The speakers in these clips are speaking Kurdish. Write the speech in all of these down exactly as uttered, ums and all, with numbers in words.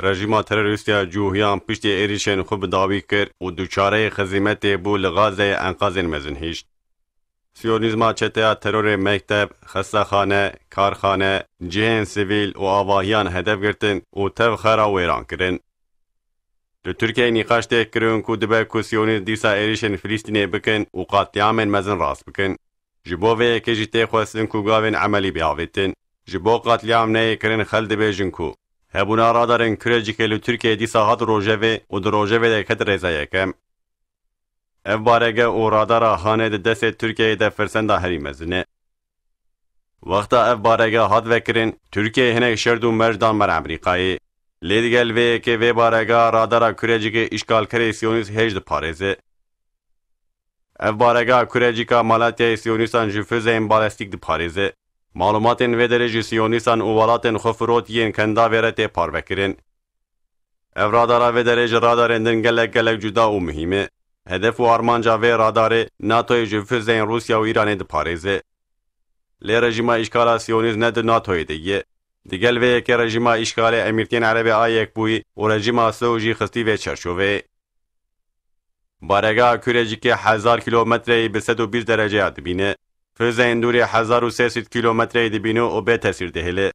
rejîma terorîst ya cûhiyan piştî êrîşên xwe bi dawî kir û duçareyê xizîmetê bû li Gazeyê enqazên mezin hişt. Siyonîzma çeteya terorê mekteb, xestexane, karxane, cihên sivîl û avahiyan hedef girtin û tev xera wêran kirin. Li Tirkiyeyê nîqaş tê kirin ku dibe ku Siyonîst dîsa êrîşên Filistînê bikin û qatlîamên mezin rast bikin. Ji bo vê yekê jî tê xwestin ku gavên emelî biavêtin. Ji bo qatlîam neyê kirin xelk dibêjin ku hebûna radarên Kurecikê li Tirkiyeyê dîsa hat rojevê û di rojevê de ket rêza yekem. Ev barege û radara hanê di destê Tirkiyeyê de firsenda herî mezin e. Wexta ev barege hat vekirin, Tirkiyeyê hinek şerd û merc dan ber Amerîkayê. Lê digel vê yekê vê barega radara Kurecikê îşgalkerê Siyonîst hêj diparêze. Ev barega Kurecika Malatyayê Siyonîstan ji füzeyên balestîk diparêze. Malumatên vê derê ji Siyonîstan û welatên xwe firot yên kendavê re tê parvekirin. Ev radara vê derê ji radarên din gelek gelek cuda û muhîm e. Hedef û armanca vê radarê NATOyê ji füzeyên Rûsya û Îranê diparêze. Lê rejîma îşkala Siyonîst ne di NATOyê de ye. Digel vê yekê rejîma îşkalê Emîrtiyên Erebê a Yekbûyî û rejîma Sewû jî xistî vê çerçoveyê. Barega Kurecikê hezar kîlometreyê bi sed û bîst dereceya dibîne. Füzeyên dûrê hezar û sê sed kîlometreyê dibîne û bê tesîr dihêle.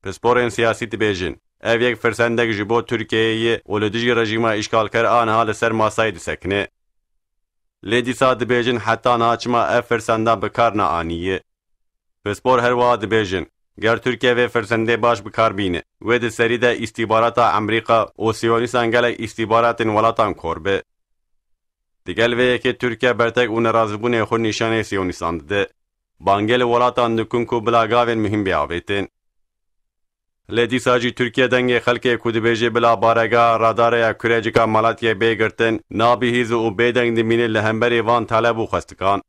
Pisporên siyasî dibêjin, ev yek firsendek ji bo Tirkiyeyê ye û li dijî rejîma îşgalker a niha li ser masayê disekine. Lê dîsa dibêjin heta niha çima ev firsenda bi kar neaniye. Pispor her wiha dibêjin, ger Tirkiye vê firsendê baş bi kar bîne, wê di serî de îstîbarata Amerîka û Siyonîstan gelek îstîbaratên welatan kor be. Digel vê yekê Tirkiye bertek û nerazîbûnê xwe nîşanê Siyonîstan dide. Bangê li welatan dikin ku bila gavên muhîm biavêtin. Lê dîsa jî Tirkiye dengê xelkê ku dibêje bila barega radarê ya Kurecika Malatyayê bê girtin, nabihîze û bêdeng dimîne li hemberî van taleb û xwestikan.